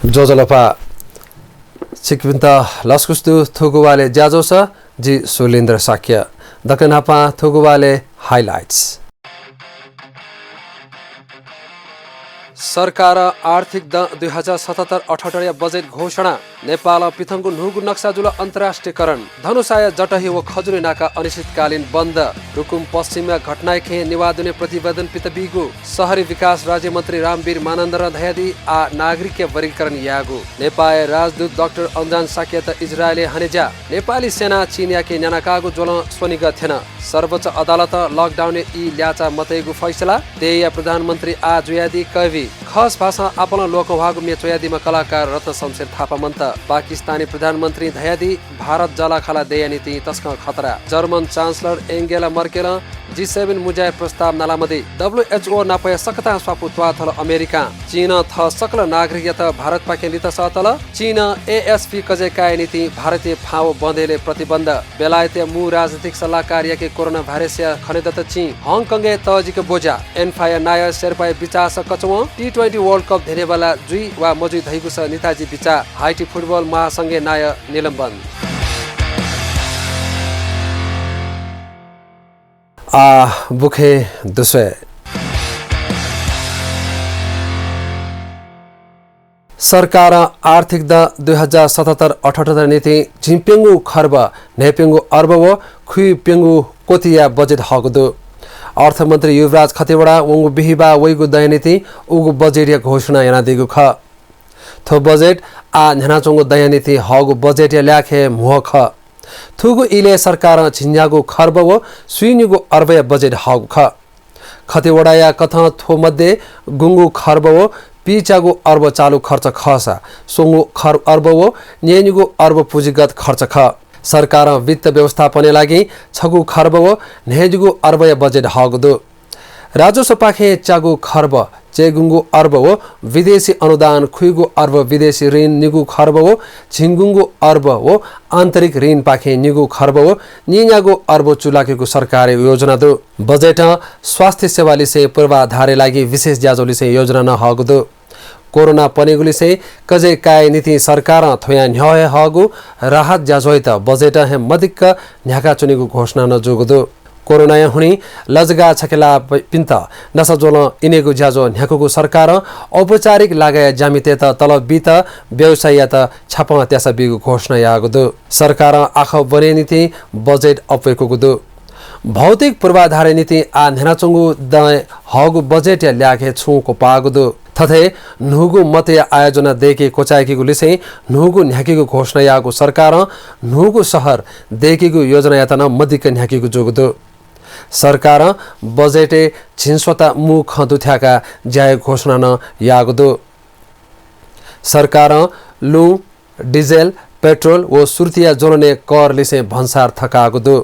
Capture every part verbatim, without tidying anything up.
ज्वजलपा। छिकपिन्त लसकुस दु थुगु वाले ज्याझ्वलय्, जि सुलेन्द्र शाक्य। दकले न्हापां थुगु वाले highlights। सरकारं आर्थिक दँ दुई हजार सतहत्तर अठहत्तरया बजेट घोषणा। नेपालं पिथंगु न्हूगु नक्सा जुल अन्तर्राष्ट्रियकरण। धनुषाया जटही व खजुली नाका अनिश्चितकालीन बन्द। रुकुम पश्चिमया घटनाया खँय् निवाः दुने प्रतिवेदन पित बीगु। शहरी विकास राज्यमन्त्री रामवीर मानन्धरं धयादी आः नागरिकया वर्गीकरण यायेगु। नेपाःया राजदूत डाक्टर अन्जान शाक्ययात इजरायलय् हनेज्या। नेपाली सेनां चीनयाके न्यानाकाःगु ज्वलं स्वनिगः थ्यन। सर्वोच्च अदालतं लकडाउनय् ई ल्याःचाः मतयेगु फैसला। देय्‌या प्रधानमन्त्री आः जुयादी कैवी। खस भासं आपालं लोकंह्वाःगु म्ये च्वयादीम्ह कलाकार रत्न शमशेर थापा मन्त। पाकिस्तानी प्रधानमन्त्रीं धयादी भारत जःलाखःला देय्‌या निंतिं तसकं खतरा। जर्मन चान्सलर एंगेला मर्केलं जी सेभेन मुँज्याया प्रस्ताव नालामदी। डब्ल्यूएचओ नापया सकतां स्वापू त्वाः थल अमेरिकां। चीनं थः सकल नागरिकयात भारतपाखें लित सःतल। चीनं एएसपी कजय् कायेया निंतिं भारतीय फाँव बँधय् यायेत प्रतिबन्ध। बेलायतया मू राजनीतिक सल्लाहकारयाके कोरोना भाइरसया खनेदत चिं। हङकङय् तःजिक ब्वज्या। एन्फाया नायः शेर्पाया बिचाःसः कचवं। टी ट्वेन्टी वर्ल्ड कप ध्यनेबल्ला जुइ वा मजुइ धइगुसं निताःजि बिचाः। हाइटी फुटबल महासंघया नायः निलम्बन। आः बुखँय् दुस्वये। सरकारं आर्थिक दँ दुई हजार सतहत्तर अठहत्तरया निंतिं झिंप्यंगू खर्ब न्हय्‌प्यंगू अर्ब व खुइप्यंगू कोटिया बजेट हःगु दु। अर्थमन्त्री युवराज खतिवडां वंगु बिहिबाः वइगु दँया निंतिं उगु बजेटया घोषणा यानादीगु खः। थ्व बजेट आः न्ह्यानाच्वंगु दँया निंतिं हःगु बजेटया ल्याखय् म्हो खः। थुगु इलय् सरकारं झिंन्यागू खर्ब व स्वीनिगू अर्बया बजेट हःगु खः। खतिवडाया कथं थ्व मध्ये गुंगू खर्ब व पीच्यागू अर्ब चालु खर्च खःसा, स्वंगू खर्ब व न्यय्‌निगू अर्ब पुँजीगत खर्च खः। सरकारं वित्त व्यवस्थापनया लागि छगू खर्ब व न्हय्‌दिगू अर्बया बजेट हःगु दु। राजस्वपाखें च्यागू खर्ब, चय्‌गुंगू अर्ब व विदेशी अनुदान, खुइगू अर्ब विदेशी ऋण, निगू खर्ब व झिंगुंगू अर्ब व आन्तरिक ऋणपाखें निगू खर्ब व नीन्यागू अर्ब चूलाकेगु सरकारया योजना दु। बजेटं स्वास्थ्य सेवा लिसें पूर्वाधारया लागि विशेष ज्याझ्वः लिसें योजना नं हःगु दु। कोरोना पनेगु लिसें कजय् कायेया निंतिं सरकारं थ्वयां न्ह्यः हे हःगु राहत ज्याझ्वःयात बजेटं हे मदिक्क न्ह्याकाच्वनेगु घोषणा नं जूगु दु। कोरोनाया हुनिं लजगाः छखेलाःपिन्त नसाज्वलं इनेगु ज्याझ्वः न्ह्याकूगु सरकारं औपचारिक लागाया ज्यामितय्‌त तलब बीत व्यवसायीयात छापं त्यासा बीगु घोषणा याःगु दु। सरकारं आखः ब्वनेया निंतिं बजेट अप्वय्‌कूगु दु। भौतिक पूर्वाधारया निंतिं आः न्ह्यानाच्वंगु दँय् हःगु बजेटया ल्याखय् छुं क्वपाःगु दु। थथे न्हूगु मतया आयोजना दय्‌के क्वचाय्‌केगु लिसें न्हूगु न्ह्याकेगु घोषणा याःगु सरकारं न्हूगु शहर दय्‌केगु योजनायात नं मदिक्क न्ह्याकेगु जूगु दु। सरकारं बजेटय् झिंस्वता मू खँ दुथ्याकाः ज्याया घोषणा नं याःगु दु। सरकारं लुँ, डिजेल, पेट्रोल व सुर्तीया ज्वलनय् कर लिसें भन्सार थकाःगु दु।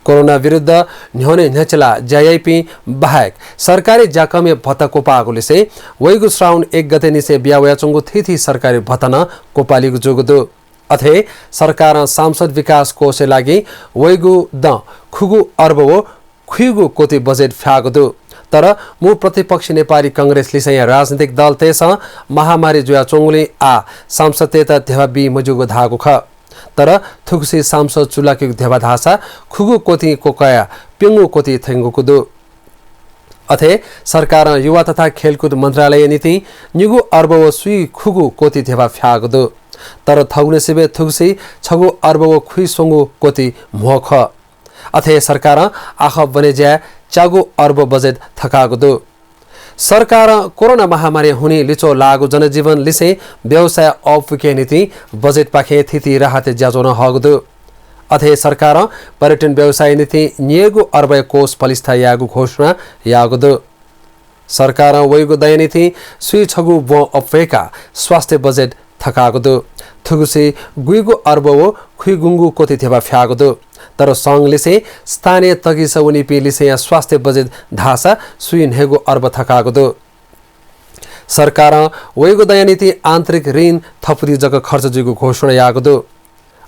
कोरोना विरुद्ध न्ह्यःने न्ह्यचिलाः ज्या याइपिं बाहेक सरकारी ज्याकःमिया भत्ता क्वपाःगु लिसें वइगु श्रावण एक गते निसें बिया वयाच्वंगु थीथी सरकारी भत्ता नं क्वपालीगु जूगु दु। अथे सरकारं सांसद विकास कोषया लागि वइगु दँ खुगू अर्ब व खुइगू कोटि बजेट फ्याःगु दु। तर मू प्रतिपक्षी नेपाली कांग्रेस लिसेंया राजनीतिक दलतय्‌सं महामारी जुयाच्वंगुलिं आः सांसदतय्‌त ध्यबा बी मज्यूगु धाःगु खः। तर थुगुसी सांसद चूलाकेगु ध्यबा धाःसा खुगू कोटिं क्वकायाः प्यंगू कोटि थ्यंकूगु दु। अथे सरकारं युवा तथा खेलकुद मन्त्रालयया निंतिं निगू अर्ब व स्वीखुगू कोटि ध्यबा फ्याःगु दु। तर थःगुलिसिबय् थुगुसी छगू अर्ब व खुइस्वंगू कोटि म्हो खः। अथे सरकारं आखः ब्वने ज्याय् च्यागू अर्ब बजेट थकाःगु दु। सरकारं कोरोना महामारीया हुनिं लिच्वः लाःगु जनजीवन लिसें व्यवसाय अःपुकेया निंतिं बजेटपाखें थीथी राहतया ज्याझ्वः नं हःगु दु। अथे सरकारं पर्यटन व्यवसायया निंतिं न्यय्‌गू अर्बया कोष पलिस्था यायेगु घोषणा याःगु दु। सरकारं वइगु दँया निंतिं स्वीछगू ब्वं अप्वय्‌काः स्वास्थ्य बजेट थकाःगु दु। थुगुसी गुइगू अर्ब व खुइगुंगू कोटि ध्यबा फ्याःगु दु। तर संघ लिसें स्थानीय तगिसः वनीपिं लिसेंया स्वास्थ्य बजेट धाःसा स्वीन्हय्‌गू अर्ब थकाःगु दु। सरकारं वइगु दँया निंतिं आन्तरिक ऋण थपुति जक खर्च जुइगु घोषणा याःगु दु।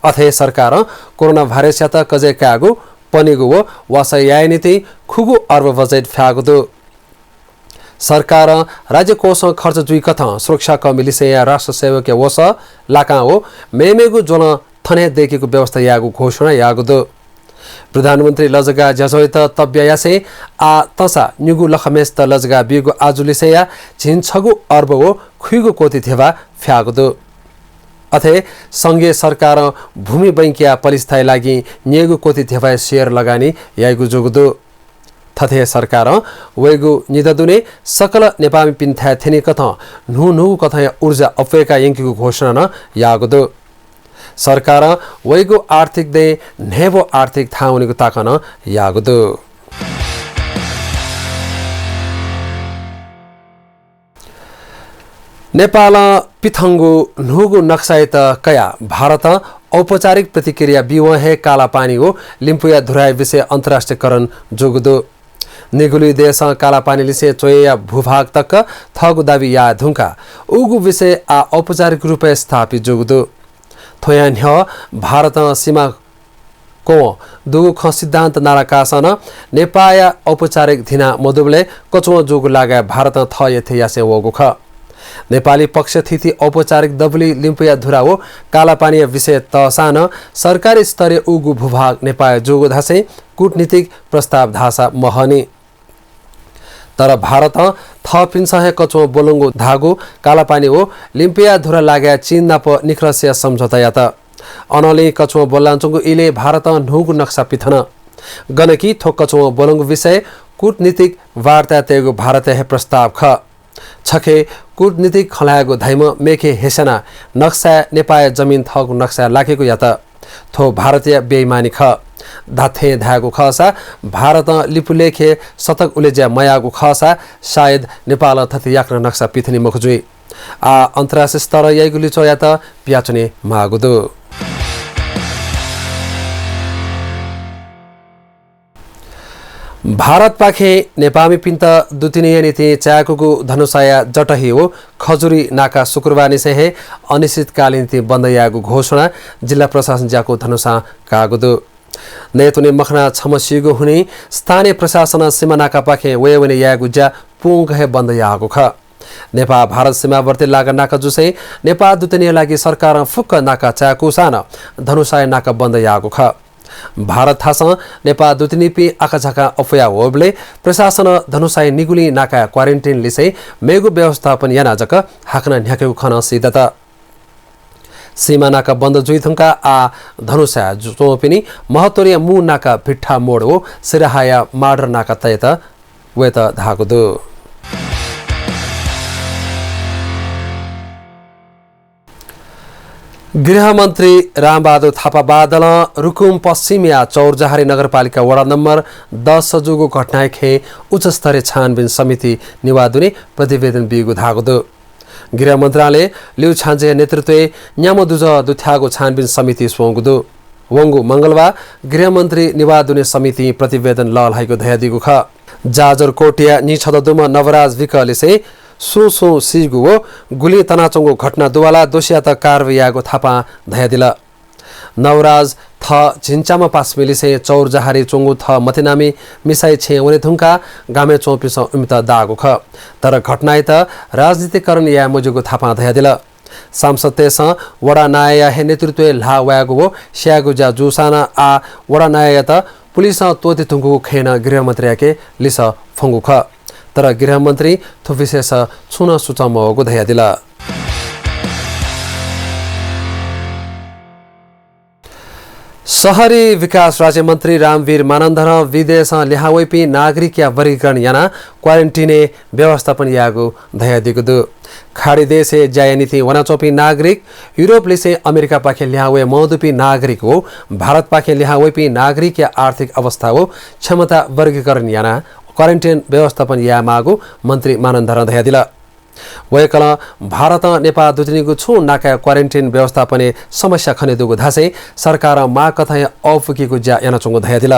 अथे सरकारं कोरोना भाइरसयात कजय् कायेगु, पनेगु व वासः यायेया निंतिं खुगू अर्ब बजेट फ्याःगु दु। सरकारं राज्य कोषं खर्च जुइकथं सुरक्षा कर्मी लिसेंया राष्ट्र सेवकया वसः, लाकां व मेमेगु ज्वलं थन हे दय्केगु व्यवस्था यायेगु घोषणा याःगु दु। प्रधानमन्त्री लजगाः ज्याझ्वःयात तब्या यासें आः तंसा निगू लखम्हेसित लजगाः बीगु आजुलिसेंया झिंछगू अर्ब व खुइगू कोटी ध्यबा फ्याःगु दु। अथे संघीय सरकारं भूमि बैंकया पलिस्था लागि न्ययेगू कोटी ध्यबाया share लगानी याइगु जूगु दु। थथे सरकारं वइगु निदँ दुने सकल नेपाःमिपिन्थाय् थ्यनीकथं न्हून्हूगु कथंया ऊर्जा अप्वय्का यंकेगु घोषणा नं याःगु दु। सरकारं वइगु आर्थिक दँय् न्हय्ब्व आर्थिक थाहां वनेगु ताकं नं याःगु दु। नेपालं पिथंगु न्हूगु नक्सायात कयाः भारतं औपचारिक प्रतिक्रिया बीवं हे कालापानी व लिम्पुया धुराया विषय अन्तर्राष्ट्रियकरण जूगु दु। निगुलिं देशं कालापानी लिसें च्वय्या भूभाग तक थःगु दाबी याये धुंकाः उगु विषय आः औपचारिक रूपय् स्थापित जूगु दु। थ्वयां न्ह्यः भारतं सीमा क्ववं दुगु खँ सिद्धान्त नालाकाःसां नं नेपाःया औपचारिक धिना मदुबलय् कचवं जूगु लागाय् भारतं थः यथे यासें वःगु खः। नेपाली पक्ष थीथी औपचारिक दबुलिइ लिम्पुया धुरा व कालापानीया विषय तःसां नं सरकारी स्तरय् उगु भूभाग नेपाःया जूगु धासें कूटनीतिक प्रस्ताव धाःसा महःनि। तर भारतं थःपिन्सं हे कचवं ब्वलंगु धाःगु कालापानी व लिम्पुया धुरा लागाय् चीन नाप निकलस्या सम्झौता यात। अनंलि कचवं ब्वलनाच्वंगु इलय् भारतं न्हूगु नक्सा पिथन। गन कि थ्व कचवं ब्वलंगु विषय कूटनीतिक वार्ताय् तयेगु भारतया हे प्रस्ताव खः। छखे कूटनीतिक खँ ल्हायेगु धाइम्ह मेखे हे स्यानाः नक्साय् नेपाःया जमिन थःगु नक्साय् लाकेगु यात। थ्व भारतया बेइमानी खः। धात्थें धायेगु खःसा भारतं लिपुलेखय् सतक उलेज्या मयाःगु खःसा सायद नेपालं थथे याकनं नक्सा पिथनी मखु जुइ। आः अन्तर्राष्ट्रिय स्तरं याइगु लिच्वःयात पियाच्वने माःगु दु। भारतपाखें नेपाःमिपिन्त दुतिनिया निंतिं चाय्कूगु धनुषाया जटही व खजुरी नाका शुक्रबारनिसें हे अनिश्चितकालया निंतिं बन्द यायेगु घोषणा जिल्ला प्रशासन ज्याकू धनुषां काःगु दु। नयेत्वने मखना छम्ह सीगु हुनिं स्थानीय प्रशासनं सीमा नाकापाखें वयेवने यायेगु ज्या पूवंक हे बन्द याःगु खः। नेपाः भारत सीमावर्ती लागा नाका जूसें नेपाः दुतिनिया लागि सरकारं फुक्क नाका चाय्कूसां नं धनुषाया नाका बन्द याःगु खः। भारत थासं नेपाः दुतिनिपिं आकाझाकां अप्वया वःबलय् प्रशासनं धनुषाया निगुलिं नाकाय् quarantine लिसें मेगु व्यवस्थापन यानाः जक हाकनं न्ह्याकेगु खँ नं सिधत। सीमा नाका बन्द जुइ धुंकाः आः धनुषाय् च्वंपिनि महतोरया मू नाका भिट्ठा मोड व सिराहाया माडर नाका तयेत वयेत धाःगु दु। गृहमन्त्री रामबहादुर थापा बादलं रुकुम पश्चिमया चौरजहारी नगरपालिका वडा नम्बर दस जूगु घटनाया खँय् उच्चस्तरीय छानबिन समिति निवाः दुने प्रतिवेदन बीगु धाःगु दु। गृह मन्त्रालय लिउ छ्याञ्जेया नेतृत्वय् न्याम्ह दुजः दुथ्याःगु छानबिन समितिं स्वंगु दु। वंगु मंगलबार गृहमन्त्री निवाः दुने समितिं प्रतिवेदन लःल्हाइगु धयादीगु खः। जाजरकोटया नीछदँ दुम्ह नवराज विकलिसें सुं सुं सीगु व गुलिं तनाच्वंगु घटना दुवालाः दोषीयात कारवाही यायेगु थापां धयादिल। नवराज थः झिंच्याम्ह पासापिंलिसें चौरजहारी च्वंगु थः मतिनामि मिसाया छेँय् वने धुंकाः गामय् च्वंपिन्सं उमित दाःगु खः। तर घटनायात राजनीतिकरण याये मज्यूगु थापां धयादिल। सांसदतय्सं वडा नायःया हे नेतृत्वय् ल्हाः वयेगु व स्यायेगु ज्या जूसां नं आः वडा नायःयात पुलिसं त्वःते धुंकूगु खँय् नं गृहमन्त्रीयाके लिसः फ्वंगु खः। तर गृहमन्त्रीं थ्व विषयस छुं नं सुचं मवःगु धयादिल। शहरी विकास राज्यमन्त्री रामवीर मानन्धरं विदेशं लिहां वइपिं नागरिकया वर्गीकरण यानाः quarantine-य् व्यवस्थापन यायेगु धयादीगु दु। खाडी देशय् ज्याया निंतिं वनाच्वंपिं नागरिक, युरोपलिसें अमेरिकापाखें लिहां वये मदुपिं नागरिक व भारतपाखें लिहां वइपिं नागरिकया आर्थिक अवस्था व क्षमता वर्गीकरण यानाः quarantine व्यवस्थापन यायेमाःगु मन्त्री मानन्धरं धयादिल। वय्कलं भारतं नेपाः दुतिनिगु छुं नाकाय् quarantine व्यवस्थापनय् समस्या खनेदुगु धासें सरकारं माःकथं हे अःपुकेगु ज्या यानाच्वंगु धयादिल।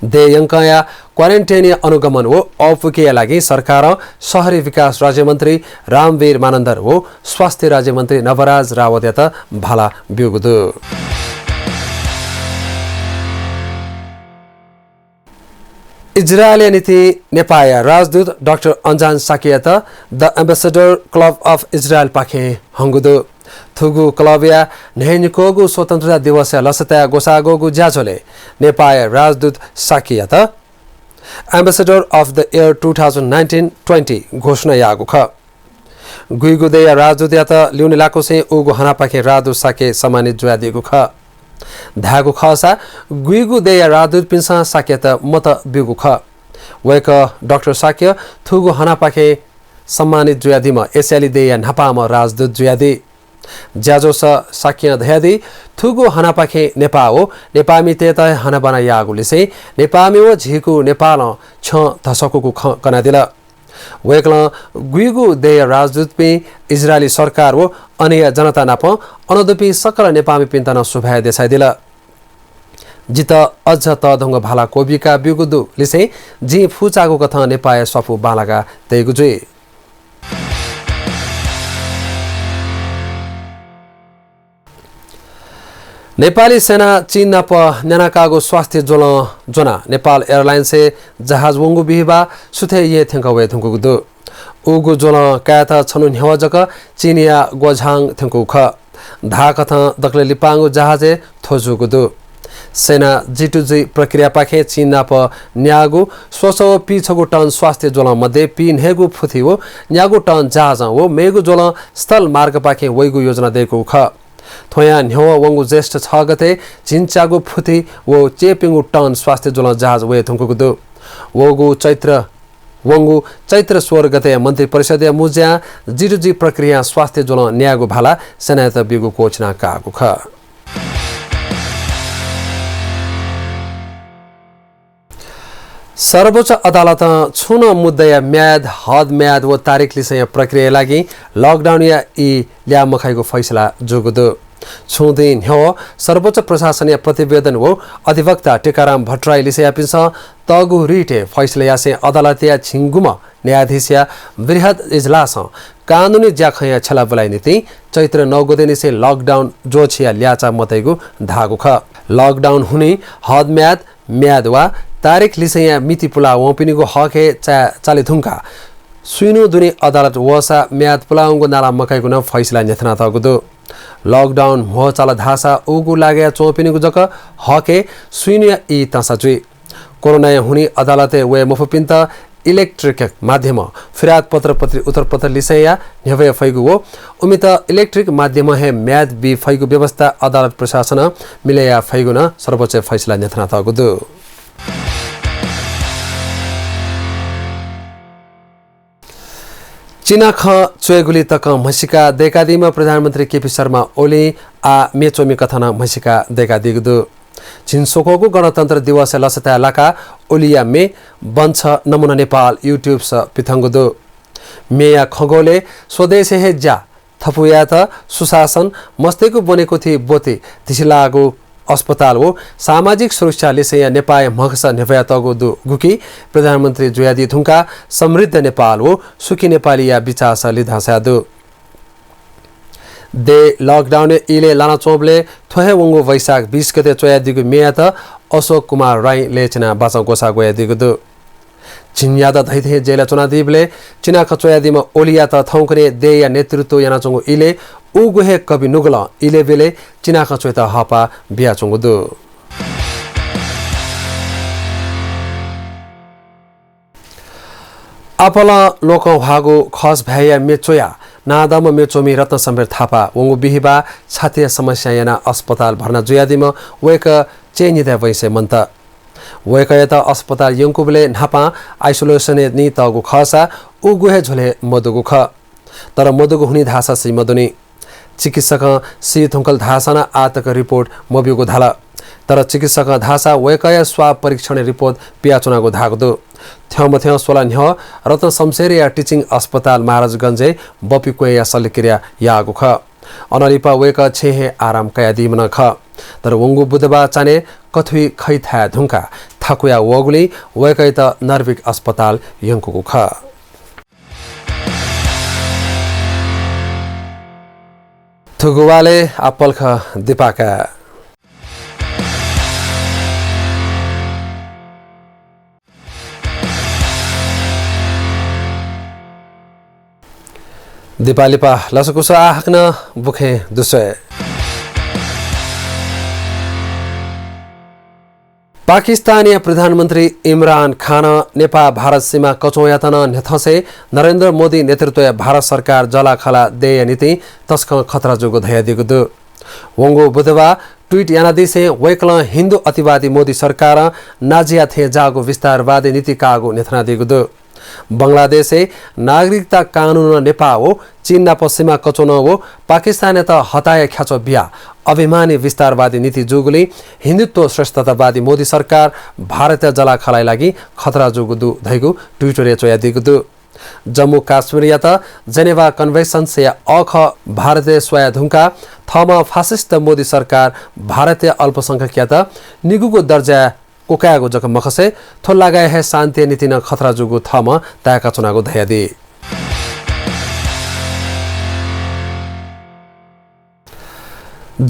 देय् यंकंया quarantine-या अनुगमन व अःपुकेया लागि सरकारं शहरी विकास राज्यमन्त्री रामवीर मानन्धर व स्वास्थ्य राज्यमन्त्री नवराज रावतयात भाला ब्यूगु दु। इजरायलया निंतिं नेपाःया राजदूत डाक्टर अन्जान साकीयात The Ambassador Club of Israel पाखें हंगु दु। थुगु क्लबया न्हय्‌न्हिक्वःगु स्वतन्त्रता दिवसया लसताय् ग्वसाः ग्वःगु ज्याझ्वलय् नेपाःया राजदूत साकीयात Ambassador of the Year two thousand nineteen twenty घोषणा याःगु खः। गुइगु देय्‌या राजदूतयात ल्यूने लाकुसें उगु हनापाखें राजदूत साके सम्मानित जुयादीगु खः। धायेगु खःसा गुइगु देय्‌या राजदूतपिन्सं साकेयात मत ब्यूगु खः। वय्‌कः डाक्टर साके थुगु हनापाखें सम्मानित जुयादीम्ह एसियाली देय्‌या न्हापांम्ह राजदूत जुयादी। ज्याझ्वलय् साकें धयादी, थुगु हनापाखें नेपाः व नेपाःमितय्‌त हे हनाबना याःगु लिसें नेपाःमि व झीगु नेपालं छ्यं धस्वाकूगु खँ कनादिल। वय्‌कलं गुइगु देय्‌या राजदूतपिं, इजरायली सरकार व अनया जनता नाप अन दुपिं सकल नेपाःमिपिन्त नं सुभाय् देछादिल। जितः अझ तःधंगु भाला क्वबिका ब्यूगु दु लिसें जिं फुचाःगु कथं नेपाःया स्वापू बांलाका तयेगु जुइ। नेपाली सेनां चीन नाप न्यानाकाःगु स्वास्थ्य ज्वलं ज्वनाः नेपाल एयरलाइन्सय् जहाज वंगु बिहिबाः सुथय् येँ थ्यंक वये धुंकूगु दु। उगु ज्वलं कायेत छन्हु न्ह्यवः जक चीनया ग्वझाङ थ्यंकूगु खः। धाःकथं दकलय् लिपांगु जहाजय् थ्व जूगु दु। सेनां G to G प्रक्रियापाखें चीन नाप न्याःगु स्वसः व पीछगू टन स्वास्थ्य ज्वलं मध्ये पीन्हय्‌गू फुथि व न्यागू टन जहाजं व मेगु ज्वलं स्थल मार्गपाखें वइगु योजना दय्‌कूगु खः। थ्वयां न्ह्यवः वंगु ज्येष्ठ छ गते झिंच्यागू फुथि व च्याप्यंगू टन स्वास्थ्य ज्वलं जहाज वये धुंकूगु दु। वःगु चैत्र, वंगु चैत्र सोह्र गते मन्त्रिपरिषदया मुँज्यां G to G प्रक्रियां स्वास्थ्य ज्वलं न्यायेगु भाला सेनायात ब्यूगु क्वःछिना काःगु खः। सर्वोच्च अदालतं छुं नं मुद्दाया म्याद, हद म्याद व तारिख लिसेंया प्रक्रियाया लागि लकडाउनया ई ल्याः मखाइगु फैसला जूगु दु। छुं दिं न्ह्यवः सर्वोच्च प्रशासनया प्रतिवेदन व अधिवक्ता टीकाराम भट्टराई लिसेयापिन्सं तःगु रिटय् फैसला यासें अदालतया झिंगुम्ह न्यायाधीशया बृहत् इजलासं कानुनी ज्याखँया छ्यलाबुलाया निंतिं चैत्र नौ गतेनिसें लकडाउन ज्वःछिया ल्याःचाः मतइगु धाःगु खः। लकडाउन हुनिं हद म्याद, म्याद वा तारिख लिसेंया मिति पुला वंपिनिगु हक हे चा-, चाले धुंकाः सुइनु दुने अदालत वःसा म्याद पुलावंगु नाला मकाइगु नं फैसला न्ह्यथनातःगु दु। लकडाउन म्हो चाल धाःसा उगु लागाय् च्वंपिनिगु जक हक हे सुइनुया ई तांसा जुइ। कोरोनाया हुनिं अदालतय् वये मफुपिन्त इलेक्ट्रिक माध्यमं फिर्यादपत्र पत्रि उत्तरपत्र लिसेंया न्ह्यब्वये फइगु व उमित इलेक्ट्रिक माध्यमं हे म्याद बी फइगु व्यवस्था अदालत प्रशासनं मिले याये फइगु नं सर्वोच्चय् फैसला न्ह्यथनातःगु दु। चिनाखँ च्वयेगुली तकं म्हसीका दय्कादीम्ह प्रधानमन्त्री केपी शर्मा ओली आः म्ये च्वमि कथं नं म्हसीका दय्कादीगु दु। झिंस्वक्वःगु गणतन्त्र दिवसया लसताय् लाकाः ओलीया म्ये बन्छ नमूना नेपाल YouTube-स पिथंगु दु। म्येया खँग्वलय् स्वदेशय् हे ज्या थपु यायेत सुशासन, मस्तय्गु ब्वनेकुथि ब्वति, धिसिलाःगु अस्पताल व सामाजिक सुरक्षा लिसेंया नेपाःया म्हगस न्ह्यब्वयातःगु दु, गुकी प्रधानमन्त्री जुयादी धुंकाः समृद्ध नेपाल व सुखी नेपालीया बिचाःस लिधंसाय् दु। देय् लकडाउनया इलय् लानाच्वंबलय् थ्व हे वंगु वैशाख बीस गते च्वयादीगु म्येयात अशोक कुमार राईं लय् च्यनाः बाचं ग्वसाः ग्वयादीगु दु। झिंन्यादँ धइथें जेलय् च्वनादीबलय् चिनाखँ च्वयादीम्ह ओलीयात थौंकन्हय् देय्या नेतृत्व यानाच्वंगु इलय् उगु हे कवि नुगलं इलय् ब्यलय् चिनाखँ च्वयेत हःपाः बियाच्वंगु दु। आपालं लोकं ह्वाःगु खस भाय्या म्ये च्वयाः नांदंम्ह म्ये च्वमि रत्न शमशेर थापा वंगु बिहिबाः छातिया समस्यां यानाः अस्पताल भर्ना जुयादीम्ह वय्कः चय्निदँय् वइसें मन्त। वय्कःयात अस्पताल यंकूबलय् न्हापां आइसोलेसनय् नीतःगु खःसा उगु हे झ्वलय् मदुगु खः। तर मदुगु हुनिं धाःसा सी मदुनि। चिकित्सकं सी धुंकल धाःसा नं आः तक रिपोर्ट मब्यूगु धाल। तर चिकित्सकं धाःसा वय्कःया स्वाब परीक्षणया रिपोर्ट पियाच्वनागु धाःगु दु। थ्यंमथ्यं स्वला न्ह्यः रत्न शमशेरया टिचिङ अस्पताल महाराजगंजय् बपि क्वँय्या शल्यक्रिया याःगु खः। अनंलिपा वय्कः छेँय् हे आराम कयादीम्ह नं खः। तर वंगु बुधबाः चान्हय् कथुइ खइ थाये धुंकाः थाकुया वःगुलिं वय्कःयात नर्भिक अस्पताल यंकूगु खः। थुगु वालय् आः पलख दिपाका। दिपालिपा लसकुस आहाकनं बुखें दुसय्। पाकिस्तानया प्रधानमन्त्री इमरान खानं नेपाल भारत सीमा कच्वंयात नं न्ह्यथंसे नरेन्द्र मोदी नेतृत्वया भारत सरकार जलाखला देय्‌या निंतिं तसकं खतरा जूगु धयादीगु दु। वंगु बुधबार ट्वीट यानादिसें वय्‌कलं हिन्दू अतिवादी मोदी सरकारं नाजिया थें जाःगु विस्तारवादी नीति काःगु न्ह्यथनादीगु दु। बंगलादेशय् नागरिकता कानूनं नेपाल व चीन नाप सीमा कच्वनं व पाकिस्तानयात हताया ख्याच्वः बियाः अभिमानी विस्तारवादी नीति जूगुलिं हिन्दुत्व श्रेष्ठतावादी मोदी सरकार भारतया जलाखलाया लागि खतरा जूगु दु धइगु ट्विटरय् च्वयादीगु दु। जम्मू काश्मीरयात जेनेभा कन्भेन्सन्सया अःखः भारतय् स्वया धुंकाः थःम्हं फासिस्ट मोदी सरकार भारतया अल्पसंख्यकयात निगूगु दर्जा क्वकायेगु जक मखसे थ्व लागाय् हे शान्तिया निंतिं नं खतरा जूगु थःम्हं ताय्‌काच्वनागु धयादी।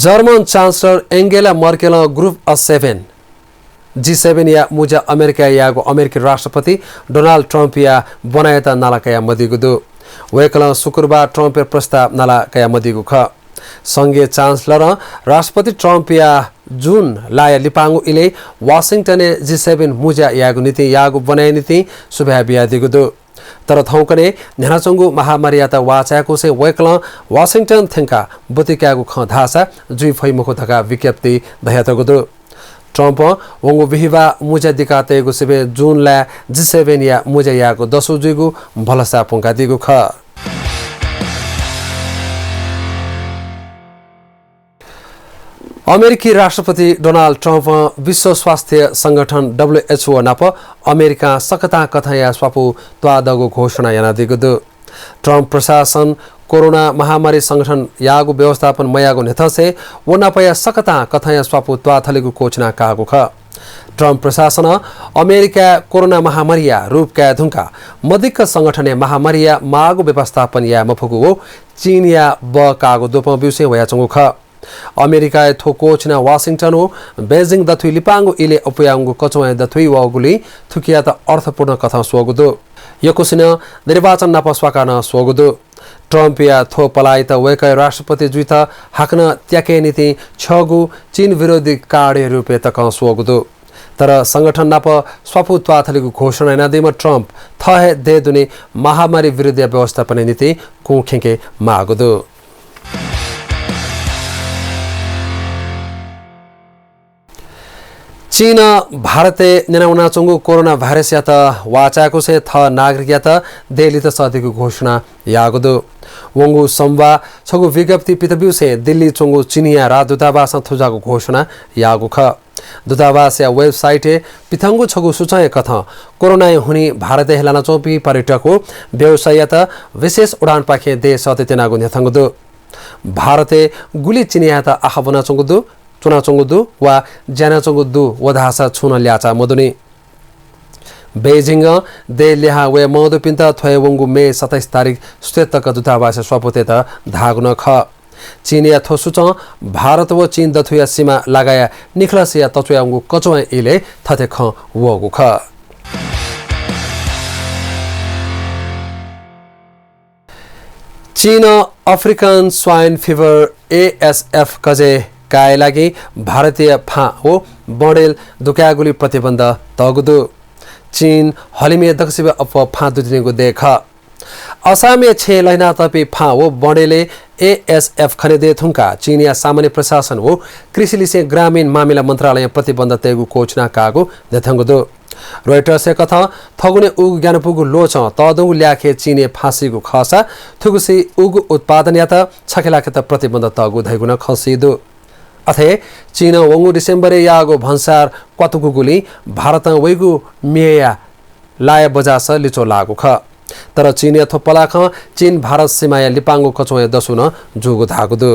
जर्मन चान्सलर एंगेला मर्केलं Group of Seven, जी सेभेनया मुँज्या अमेरिकाय् याःगु अमेरिकी राष्ट्रपति डोनाल्ड ट्रम्पया ब्वनायात नाला कयामदीगु दु। वय्‌कलं शुक्रबार ट्रम्पया प्रस्ताव नाला कयामदीगु खः। संघीय चान्सलरं राष्ट्रपति ट्रम्पया जून लाया लिपांगु इलय् वाशिंटनय् जी सेभेन मुँज्या यायेगु निंतिं याःगु ब्वनाया निंतिं सुभाय् बियादीगु दु। तर थौंकन्हय् न्ह्यानाच्वंगु महामारीयात वाःचाय्‌कुसें वय्‌कलं वाशिंटन थ्यंकाः ब्वति कायेगु खँ धाःसा जुइ फइ मखु धकाः विज्ञप्ति धयातःगु दु। ट्रम्पं वंगु बिहिबाः मुँज्या दिका तयेगु सिबें जून लाय् जी सेभेनया मुँज्या यायेगु दसु जुइगु भलसा प्वंकादीगु खः। अमेरिकी राष्ट्रपति डोनाल्ड ट्रम्पं विश्व स्वास्थ्य संगठन, डब्ल्यूएचओ, नाप अमेरिकां सकतां कथंया स्वापू त्वाःदःगु घोषणा यानादीगु दु। ट्रम्प प्रशासन कोरोना महामारी संगठनं याःगु व्यवस्थापन मयाःगु न्ह्यथंसे व नापया सकतां कथंया स्वापू त्वाःथलेगु क्वःछिना काःगु खः। ट्रम्प प्रशासनं अमेरिकाय् कोरोना महामारीया रूप काये धुंकाः मदिक्क संगठनय् महामारीया माःगु व्यवस्थापन याये मफुगु व चीनया बः काःगु द्वपं ब्यूसें वयाच्वंगु खः। अमेरिकाय् थ्व क्वःछिना वाशिंटन व बेजिङ दथुइ लिपांगु इलय् अप्वयावंगु कच्वँया दथुइ वःगुलिं थुकियात अर्थपूर्ण कथं स्वःगु दु। यक्वसिनं निर्वाचन नाप स्वाकाः नं स्वःगु दु। ट्रम्पया थ्व पलाःयात वय्कःया राष्ट्रपति जुइत हाकनं त्याकेया निंतिं छ्यःगु चीन विरोधी कार्डया रूपय् तकं स्वःगु दु। तर संगठन नाप स्वापू त्वाःथलेगु घोषणा यानादीम्ह ट्रम्प थः हे देय् दुने महामारी विरुद्धया व्यवस्थापनया निंतिं कुं खेंके माःगु दु। चीनं भारतय् न्यनावनाच्वंगु कोरोना भाइरसयात वाःचाय्कुसें थः नागरिकयात देय् लित सःतेगु घोषणा याःगु दु। वंगु सोमबाः छगू विज्ञप्ति पित ब्यूसें दिल्ली च्वंगु चीनया राजदूतावासं थुजाःगु घोषणा याःगु खः। दूतावासया website-य् पिथंगु छगू सूचंया कथं कोरोनाया हुनिं भारतय् हे लानाच्वंपिं पर्यटक व व्यवसायीयात विशेष उडानपाखें देय् सःते त्यनागु न्ह्यथंगु दु। भारतय् गुलि चीनयात आखः ब्वनाच्वंगु दु, च्वनाच्वंगु दु वा ज्या यानाच्वंगु दु व धाःसा छुं नं ल्याःचाः मदुनि। बेजिङं देय् लिहां वये मवःदुपिन्त थ्व हे वंगु मे सत्ताइस तारिख सुथय् तक दूतावासय् स्वापू तयेत धाःगु नं खः। चीनया थ्व सूचं भारत व चीन दथुया सीमा लागाया निखलसया तच्वयावंगु कच्वँया इलय् थथे खँ वःगु खः। चीनं African Swine Fever, एएसएफ, कजय् कायेया लागि भारतीय फाँ व बँडेल दुकायेगुली प्रतिबन्ध तःगु दु। चीन हलिमय् दक्वसिबय् अप्वः फाँ दुतिनिगु देय् खः। असामय् छेँय् लहिनातःपिं फाँ व बँडेलय् एएसएफ खने देय् धुंकाः चीनया सामान्य प्रशासन व कृषि लिसें ग्रामीण मामिला मन्त्रालयं प्रतिबन्ध तयेगु क्वःछिना काःगु न्ह्यथंगु दु। रोइटर्सया कथं थगुने उगु ग्यानापुगु ल्वचं तःधंगु ल्याखय् चीनय् फाँ सीगु खःसा थुगुसी उगु उत्पादनयात छखेलाखेत प्रतिबन्ध तःगु धइगु नं खँ सी दु। अथे चीनं वंगु डिसेम्बरय् याःगु भन्सार क्वातुकूगुलिं भारतं वइगु मेया लाया बजास लिच्वः लाःगु खः। तर चीनया थ्व पलाखं चीन भारत सीमाया लिपांगु कच्वँया दसु नं जूगु धाःगु दु।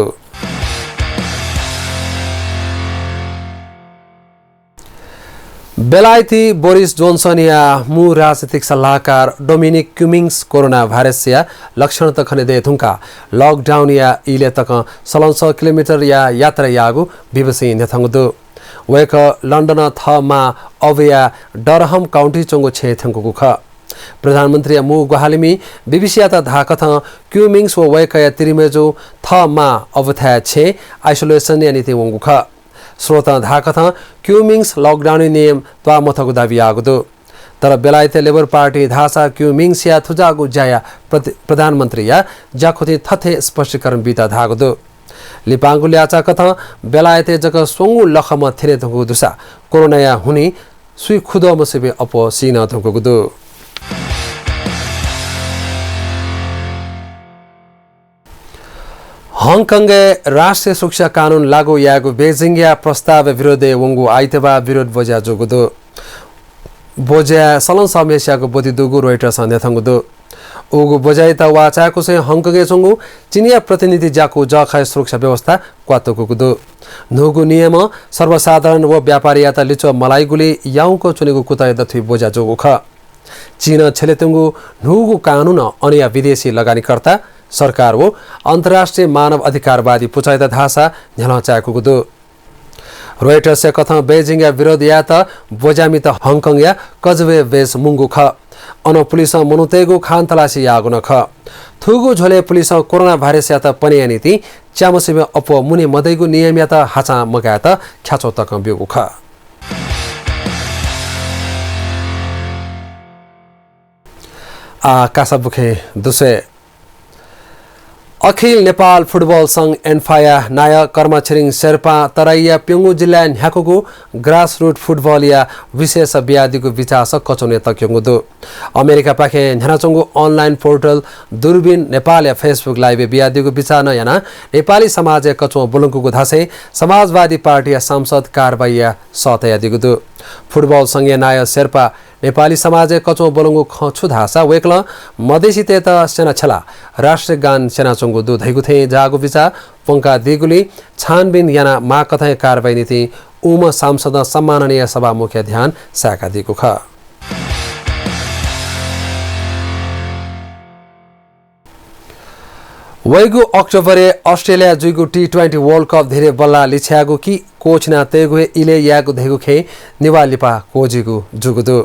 बेलायती बोरिस जोन्सनया मू राजनीतिक सल्लाहकार डोमिनिक क्युमिङ्स कोरोना भाइरसया लक्षणत खने दये धुंकाः लकडाउनया इलय् तकं सलंसः किलोमिटरया यात्रा याःगु बिबिसीं न्ह्यथंगु दु। वय्कः लन्डनं थः मां अबया डरहम काउन्टी च्वंगु छेँय् थ्यंकूगु खः। प्रधानमन्त्रीया मू ग्वाहालिमि बीबीसीयात धाःकथं क्यू मिंग्स व वय्कःया तिरिमय्जु थः मां अबुथाय् छेँ आइसोलेसनया निंतिं वंगु खः। स्रोतं धाःकथं क्यू मिंग्स लकडाउनया नियम त्वाःमथःगु दाबी याःगु दु। तर बेलायतया लेबर पार्टी धाःसा क्यू मिंग्सया थुजाःगु ज्याया प्रति-, प्रधानमन्त्रीया ज्याकुथिं थथे स्पष्टीकरण बीत धाःगु दु। लिपांगु ल्याःचाकथं बेलायतय् जक स्वंगू लखम्ह थ्यने धुंकूगु दुसा कोरोनाया हुनिं स्वीखुदँ मछिंपिं अप्वः सी नं धुंकूगु दु। हङकङय् राष्ट्रिय सुरक्षा कानून लागू यायेगु बेजिङया प्रस्तावया विरोधय् वंगु आइतबाः विरोध ब्वज्या जूगु दु। ब्वज्याय् सलंसःम्हेस्यागु ब्वति दुगु रोइटर्सं न्ह्यथंगु दु। उगु ब्वज्यायात वाःचाय्कुसें हङकङय् च्वंगु चीनया प्रतिनिधि ज्याकू जःखँया सुरक्षा व्यवस्था क्वातुकूगु दु। न्हूगु नियमं सर्वसाधारण व व्यापारीयात लिच्वः मलाइगुलिं याउँक च्वनीगु कुतः दथुइ ब्वज्या जूगु खः। चीनं छ्यलेत्वंगु न्हूगु कानूनं अनया विदेशी लगानीकर्ता, सरकार व अन्तर्राष्ट्रिय मानव अधिकारवादी पुचःयात धाःसा न्ह्यलं चाय्कूगु दु। रोइटर्सया कथं बेजिङया विरोध यायेत ब्वज्यामित हङकङया कजवे बेस मुंगु खः। अन पुलिसं मनूतय्गु खानतलासी याःगु नं खः। थुगु झ्वलय् पुलिसं कोरोना भाइरसयात पनेया निंतिं च्याम्हसिबें अप्वः मुने मदइगु नियमयात हाचां मगायेत ख्याच्वः तकं ब्यूगु खः। आः कासा बुखें दुस्वये। अखिल नेपाल फुटबल संघ एन्फाया नायः कर्मा छिरिङ शेर्पां तराईया प्यंगू जिल्लाय् न्ह्याकूगु grassroot फुटबलया विशेष बियादीगु बिचाः कचवने तक्यंगु दु। अमेरिकापाखें न्ह्यानाच्वंगु online portal दूरबीन नेपालया Facebook live-य् बियादीगु बिचाः नं यानाः नेपाली समाजय् कचवं ब्वलंकूगु धासें समाजवादी पार्टीया सांसद कारवाहीया सः तयादीगु दु। फुटबल संघया नायः शेर्पा नेपाली समाजय् कचवं ब्वलंगु खँ छु धाःसा वय्कलं मधेसीतय्त स्यना छ्यलाः राष्ट्रिय गान स्यनाच्वंगु दु धइगु थें जाःगु बिचाः प्वंकादीगुलिं छानबिन यानाः माःकथंया कारवाही निंतिं उम्ह सांसदं सम्माननीय सभामुखया ध्यान साय्कादीगु खः। वइगु अक्टोबरय् अस्ट्रेलियाय् जुइगु T twenty World Cup धिरे बल्लाः लिछ्यायेगु कि क्वःछिना तयेगु हे इलय् यायेगु धइगु खँय् निभाः लिपा क्वःजीगु जूगु दु।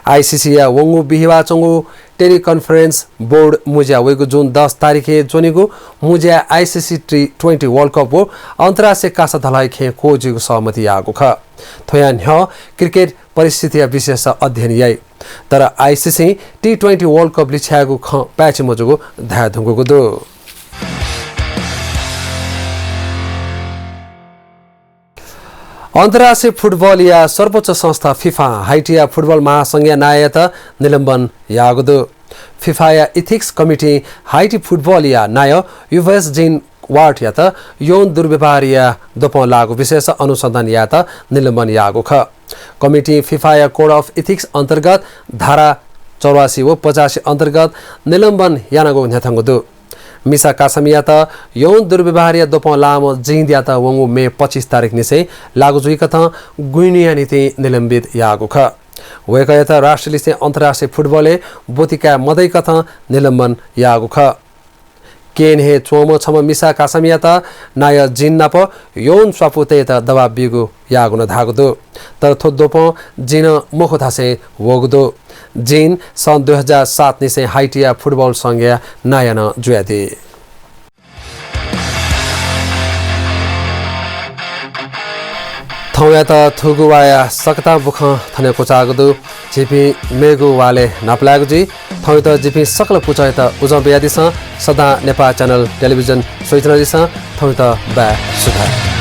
आइसिसीया वंगु बिहिबाः च्वंगु टेलिकन्फरेन्स बोर्ड मुँज्याय् वइगु जुन दस तारिखय् ज्वनीगु मुँज्याय् ICC T twenty World Cup व अन्तर्राष्ट्रिय कासा धलाइ खँय् क्वःजीगु सहमति याःगु खः। थ्वया न्ह्यः क्रिकेट परिस्थितिया विशेष अध्ययन याइ। तर आइसिसीं T twenty World Cup लिछ्यायेगु खँ पाय्छि मजूगु धाये धुंकूगु दु। अन्तर्राष्ट्रिय फुटबलया सर्वोच्च संस्था फिफां हाइटीया फुटबल महासंघया नायःयात निलम्बन याःगु दु। फिफाया इथिक्स कमिटीं हाइटी फुटबलया नायः युभेस जिन वार्टयात यौन दुर्व्यवहारया द्वपं लाःगु विषयस अनुसन्धान यायेत निलम्बन याःगु खः। कमिटीं फिफाया Code of Ethics अन्तर्गत धारा चौरासी व पचासी अन्तर्गत निलम्बन यानागु न्ह्यथंगु दु। मिसा कासमयात यौन दुर्व्यवहारया द्वपं लाःम्ह जिनयात वंगु मे पच्चिस तारिखनिसें लागू जुइकथं गुइन्हुया निंतिं निलम्बित याःगु खः। वय्कःयात राष्ट्रलिसें अन्तर्राष्ट्रिय फुटबलय् ब्वति काये मदइकथं निलम्बन याःगु खः। केन हे च्वंम्ह छम्ह मिसा कासमयात नायः जिन नाप यौन स्वापू तयेत दबाब बीगु याःगु नं धाःगु दु। तर थ्व द्वपं जिन मखु धासें वःगु दु। जिन सन् दुई हजार सात निसें हाइटीया फुटबल संघया नायः नं जुयादी। थौंयात थुगु वाःया सकतां बुखँ थन हे क्वचाःगु दु। झीपिं मेगु वालय् न्हापालायेगु जुइ। थौंयात जिपिं सकल पुचःयात उजं बियादिसँ। सदां नेपाः च्यानल टेलिभिजन स्वइच्वनादिसँ। थौंयात बाय् सुभाय्।